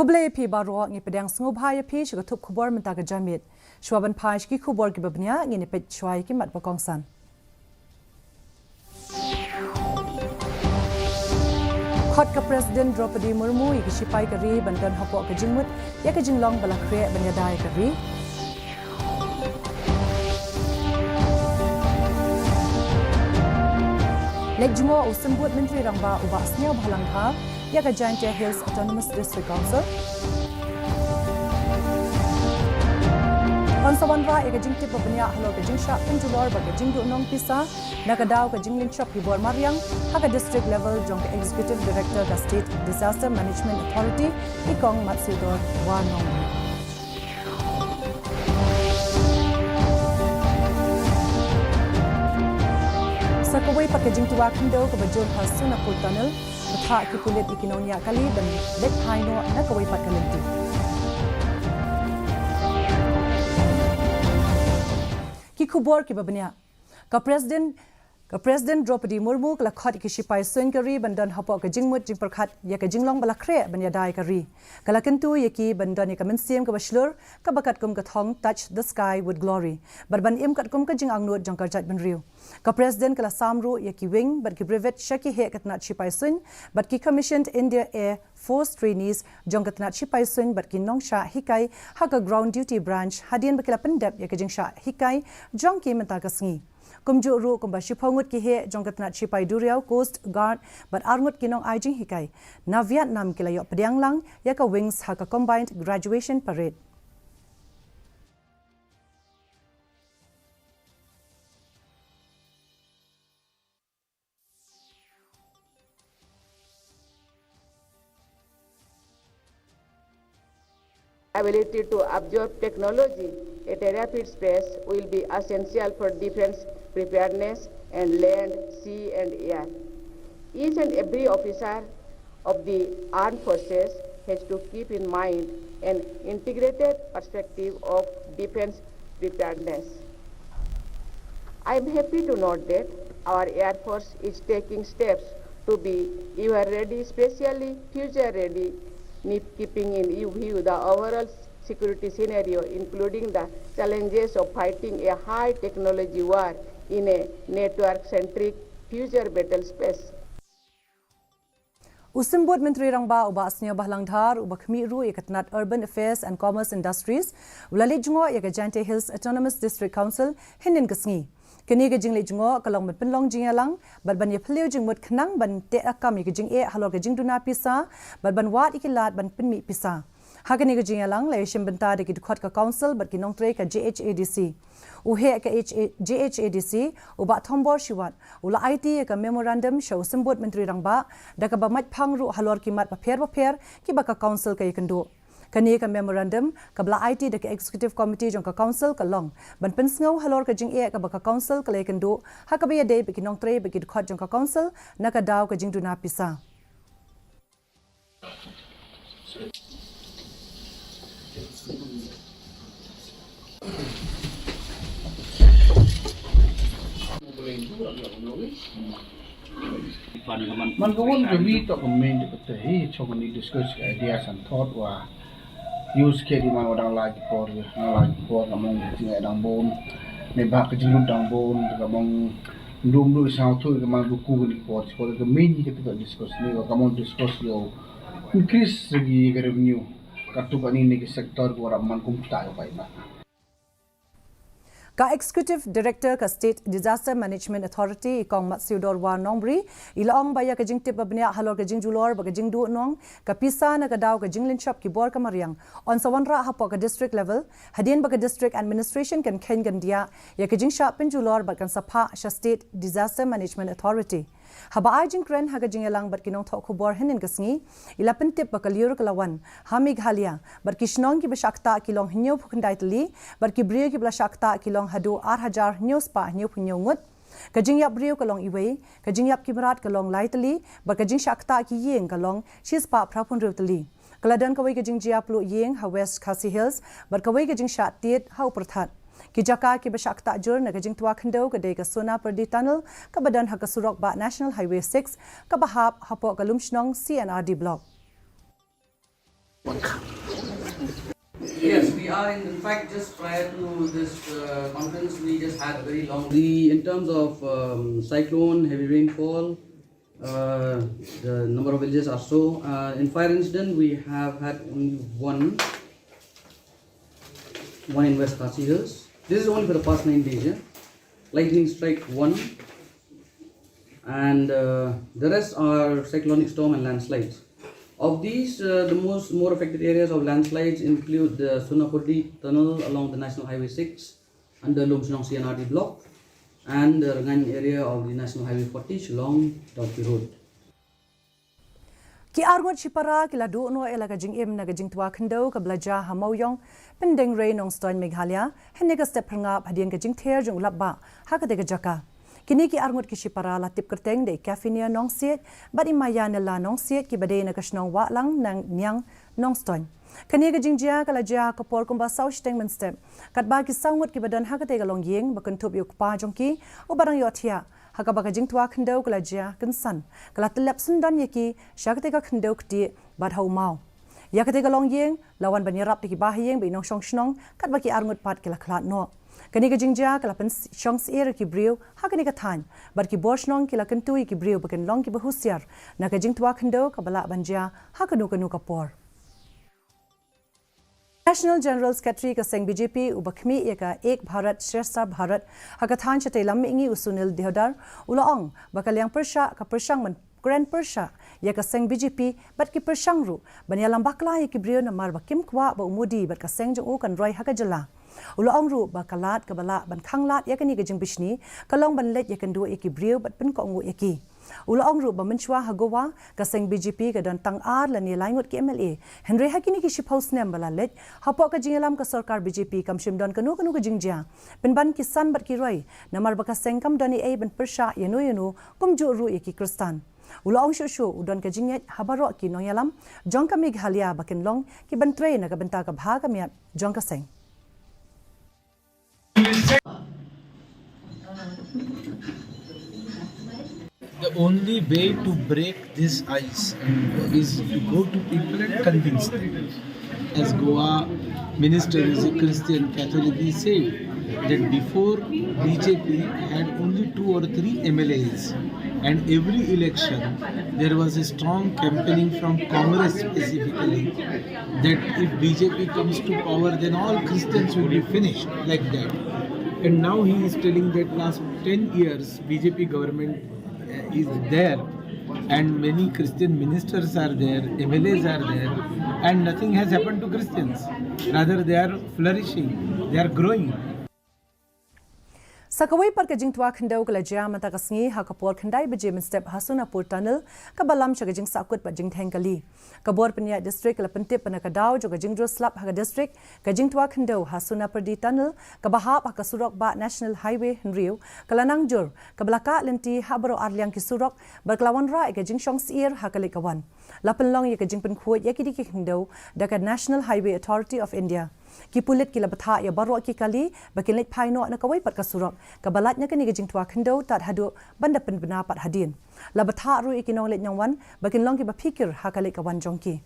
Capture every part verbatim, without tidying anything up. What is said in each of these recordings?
Khublei phi baroh, ngi pdiang sngewbha ïa phi sha ka thup khubor mynta ka janmiet. Shuwa ban phai sha ki khubor kiba bniah, ngin ïa peit shuwa ïa ki mat ba kongsan. Khot ka President Droupadi Murmu ïa ki shipai ka ri ban don hapoh ka jingmut ïa ka jinglong ba la khreh ban ïada ïa ka ri. Leit jngoh u Symbud Myntri Rangbah u Bah Sniawbhalang Dhar ïa ka Jaintia Hills Autonomous District Council. Yn sa wanrah ïa ka jingtip ba bniah halor ka jingshah pynjulor bad ka jingduhnong pisa na ka daw ka jinglynshop ki bor mariang ha ka district level jong ka Executive Director ka State Disaster Management Authority, i Kong Matsiewdor Warnongbri. Sa kawei pat ka jingtwa khyndew kaba jur ha Sonapur Tunnel, ka thah ki pulit ïa ki nongñiah kali ban leit phai noh na kawei pat ka lynti. Ki khubor kiba bniah. Ka President, ka President Droupadi Murmu ka la khot ïa ki shipai suiñ ka ri ban don hapoh ka jingmut jingpyrkhat ïa ka jinglong ba la khreh ban ïada ïa ka ri. Ka la kyntu ïa ki ban don ïa ka mynsiem kaba shlur, kaba katkum ka thong Touch the Sky with Glory bad ban im katkum ka jingangnud jong ka jaitbynriew. Ka President ka la sam ruh ïa ki wing bad ki brevet sha ki heh ka tnat shipai suiñ bad ki commissioned India Air Force trainees jong ka tnat shipai suiñ bad ki nongshah hikai ha ka Ground Duty Branch hadien ba ki la pyndep ïa ka jingshah hikai jong ki mynta ka sngi. Kumjuh ruh kumba shiphew ngut ki heh jong ka tnat shipai duriaw, Coast Guard bad ar ngut ki nongai jinghikai na Vietnam ki la ïoh pdiang lang ïa ka wings ha ka Combined Graduation Parade. Ability to absorb technology at a rapid pace will be essential for defense preparedness in land, sea and air. Each and every officer of the armed forces has to keep in mind an integrated perspective of defense preparedness. I am happy to note that our Air Force is taking steps to be ever ready, specially future ready, keeping in view the overall security scenario, including the challenges of fighting a high technology war in a network centric future battle space. U Symbud Myntri Rangbah u Bah Sniawbhalang Dhar, uba khmih ruh ïa ka tnat Urban Affairs and Commerce Industries, u la leit jngoh ïa ka Jaintia Hills Autonomous District Council hynnin ka sngi. Kane ka jingleit jngoh ka long ban pynlong jingïalang bad ban ïaphylliew jingmut khnang ban teh kam ïa ka jingeh halor ka jingduna pisa bad ban wad ïa ki lad ban pynmih pisa. Ha kane ka jingïalang la ïashim bynta da ki dkhot ka Council bad ki nongtrei ka J H A D C. U heh ka H A, J H A D C, u Bah Thombor Shiwat, u la aiti ïa ka memorandum sha u Symbud Myntri Rangbah, da kaba maitphang ruh halor ki mat bapher bapher kiba ka Council ka ïakynduh. Kane ka memorandum kaba la aiti da ka Executive Committee jong ka Council ka long ban pynsngew halor ka jingeh kaba ka Council ka la ïakynduh ha kaba ïadei bad ki nongtrei bad ki dkhot jong ka Council na ka daw ka jingduna pisa. Man ka wan ka wi to ka main de kata hi chong ni discuss ideas and thought wa use ke di man wa dang lai ki por, dang lai ki por ka mong jingeh dang bun, ne ba ka jinglut dang bun, ka mong dum dum sa thu ka man ku ku ni por, ko ka main ka to discuss ni wa ka mong discuss yo increase ïa ka revenue ka tu ka ni ni ka sector ko rap man kum ta ka bai ba. Ka Executive Director ka State Disaster Management Authority, i Kong Matsiewdor Warnongbri, i la ong ba ïa ka jingtip ba bniah halor ka jingjulor bad ka jingduhnong ka pisa na ka daw ka jinglynshop ki bor ka mariang, yn sa wanrah hapoh ka district level, hadien ba ka district administration kan kheiñ kan diah ïa ka jingshah pynjulor bad kan sa phah sha State Disaster Management Authority. Haba ai jingkren ha ka jingïalang bad ki nongthoh khubor hynnin ka sngi, i la pyntip ba ka lyiur ka la wan ha Meghalaya bad ki shnong kiba shah ktah ki long hynñiewphew khyndai tylli bad ki briew kiba la shah ktah ki long haduh ar hajar hynñiew spah hynñiewphew hynñiew ngut. Ka jingïap briew ka long iwei, ka jingïap ki mrad ka long lai tylli bad ka jingshah ktah ki ïing ka long shispah phraphew hynriew tylli. Ka la don kawei ka jingjia pluh ïing ha West Khasi Hills bad kawei ka jingshah tied ha U Pyrthat. Ki jaka kiba shah ktah jur na ka jingtwa khyndew ka dei ka Sonapyrdi Tunnel kaba don ha ka surok bah National Highway six kaba hap hapoh ka Lumshnong C and R D Block. Yes, we are in, in fact, just prior to this uh, conference, we just had a very long. The, in terms of um, cyclone, heavy rainfall, uh, the number of villages are so. Uh, in fire incident, we have had only one, one in West Khasi Hills. This is only for the past nine days, yeah? Lightning strike one, and uh, the rest are cyclonic storm and landslides. Of these, uh, the most more affected areas of landslides include the Sunapurdi tunnel along the National Highway six under Lumshnong C and R D block and the Rngaiñ area of the National Highway forty Shillong Dawki Road. Ki arngut shipara ki la duh noh ïa la ka jingim na ka jingtwa khyndew kaba la jia ha Mawïong, Pyndengrei, Nongstoiñ, Meghalaya, hynne ka step phyrngap hadien ka jingther jong u lapbah ha katei ka jaka. Kine ki arngut ki shipara la tip kyrteng da i Kafinia Nongsiej bad i Mayanela Nongsiej kiba dei na ka shnong Wahlang Nang Niang, Nongstoiñ. Kane ka jingjia ka la jia ha ka por kumba saw shiteng mynstep, katba ki saw ngut kiba don ha katei ka longïing ba kynthup ïa u kpa jong ki uba dang ïohthiah ha kaba ka jingtwa khyndew ka la jia kynsan, ka la tyllep syndon ïa ki sha katei ka khyndew ktieh bad ha u maw. Ïa katei ka longïing la wan ban ïarap da ki bahaïing bad i nongshong shnong, katba ki arngut pat ki la khlad noh. Kane ka jingjia ka la pynshong syier ïa ki briew ha kane ka thaiñ, bad ki bor shnong ki la kyntu ïa ki briew ba kin long kiba husiar na ka jingtwa khyndew kaba lah ban jia ha kano kano ka por. National General Secretary ka seng B J P uba khmih ïa ka Ek Bharat Shreshtha Bharat ha ka thaiñ shatei lam mihngi, u Sunil Deodar, u la ong ba ka liang pyrshah ka pyrshang ban kren pyrshah ïa ka seng B J P bad ki pyrshang ruh ban ïalam bakla ïa ki briew namar ba kim kwah ba u Modi bad ka seng jong u kan roi ha ka jylla. U la ong ruh ba ka lad kaba lah ban khanglad ïa kane ka jingbishni ka long ban leit ïakynduh ïa ki briew bad pynkohnguh ïa ki. U la ong ruh ba mynshuwa ha Goa ka seng B J P ka don tang ar lane lai ngut ki M L A, hynrei ha kine ki shiphew snem ba la leit, hapoh ka jingïalam ka sorkar B J P kam shym don kano kano ka jingjia pynban ki san bad ki roi, namar ba ka seng kam don ei ei ban pyrshah ïano ïano, kumjuh ruh ïa ki Khristan. U la ong shuh shuh u don ka jingngeit ha baroh ki nongïalam jong ka Meghalaya ba kin long kiban trei na ka bynta ka bha ka miat jong ka seng. The only way to break this ice is to go to people and convince them. As Goa minister is a Christian Catholic, he said that before B J P had only two or three M L As, and every election there was a strong campaign from Congress specifically that if B J P comes to power, then all Christians will be finished, like that. And now he is telling that last ten years B J P government uh, is there, and many Christian ministers are there, M L As are there, and nothing has happened to Christians. Rather, they are flourishing, they are growing. Sa kawei pat ka jingtwa khyndew ka la jia mynta ka sngi ha ka por khyndai baje mynstep ha Sunapur Tunnel, kaba lam sha ka jingsahkut bad jingtheng kali. Ka bor pynïaid district ka la pyntip ba na ka daw jong ka jingdur slap ha ka district, ka jingtwa khyndew ha Sunapurdi Tunnel kaba hap ha ka surok bah National Highway hynriew ka la nang jur, kaba la kah lynti ha baroh arliang ki surok bad ka la wanrah ïa ka jingshong syier ha ka leit ka wan. La pynlong ïa ka jingpynkhuid ïa ki dei ki khyndew da ka National Highway Authority of India. Ki pulit ki la bthah ïa baroh ki kali ba kin leit phai noh na kawei pat ka surok kaba lait na kane ka jingtwa khyndew tad haduh ban da pynbna pat hadien. La bthah ruh ïa ki nongleit nongwan ba kin long kiba phikir ha ka leit ka wan jong ki.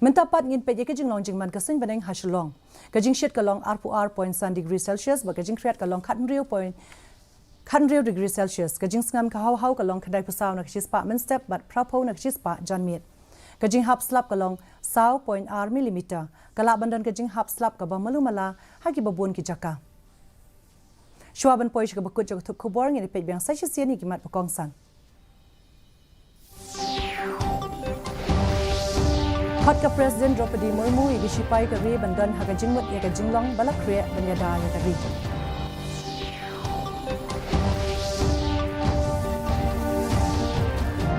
Mynta pat ngin peit ïa ka jinglong jingman ka suiñ bneng ha Shillong. Ka jingshit ka long arphew ar point san degree Celsius bad ka jingkhriat ka long khathynriew point khathynriew degree Celsius. Ka jingsngam ka haw haw ka long khyndaiphew saw na ka shispah mynstep bad phraphew na ka shispah janmiet. Ka jinghap slap ka long saw point ar millimeter. Ka lah ban don ka jinghap slap kaba malu mala ha kiba bun ki jaka. Shuwa ban poi sha kaba kut jong ka thup khubor, ngin ïa peit biang sa shisien ïa ki mat ba kongsan. Khot ka President Droupadi Murmu ïa ki shipai ka ri ban don ha ka jingmut ïa ka jinglong ba la khreh ban ïada ïa ka ri.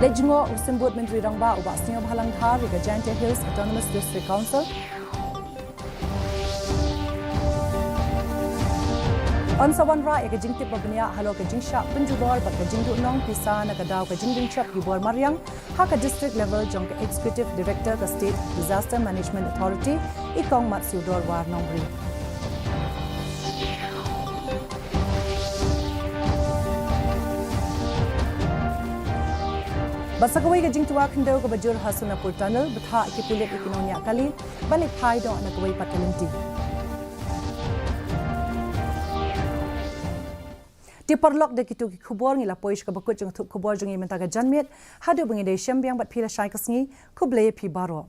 Leit jngoh u Symbud Myntri Rangbah u Bah Sniawbhalang Dhar ïa ka Jaintia Hills Autonomous District Council. Yn sa wanrah ïa ka jingtip ba bniah halor ka jingshah pynjulor bad ka jingduhnong pisa na ka daw ka jingdungshep ki bor mariang ha ka district level jong ka Executive Director ka State Disaster Management Authority, i Kong Matsiewdor War Nongbri. Bad sa kawei ka jingtwa khyndew kaba jur ha Sonapur Tunnel, bthah ki pulit ïa ki nongñiah kali ban leit phai noh na kawei pat ka lynti. Te paralok, da kito ki khubor ngi la poi sha kaba kut jong ka thup khubor jong ngi mynta ka janmiet. Haduh ba ngin ïashem biang bad phi lashai ka sngi, khublei ïa phi baroh.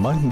Man ki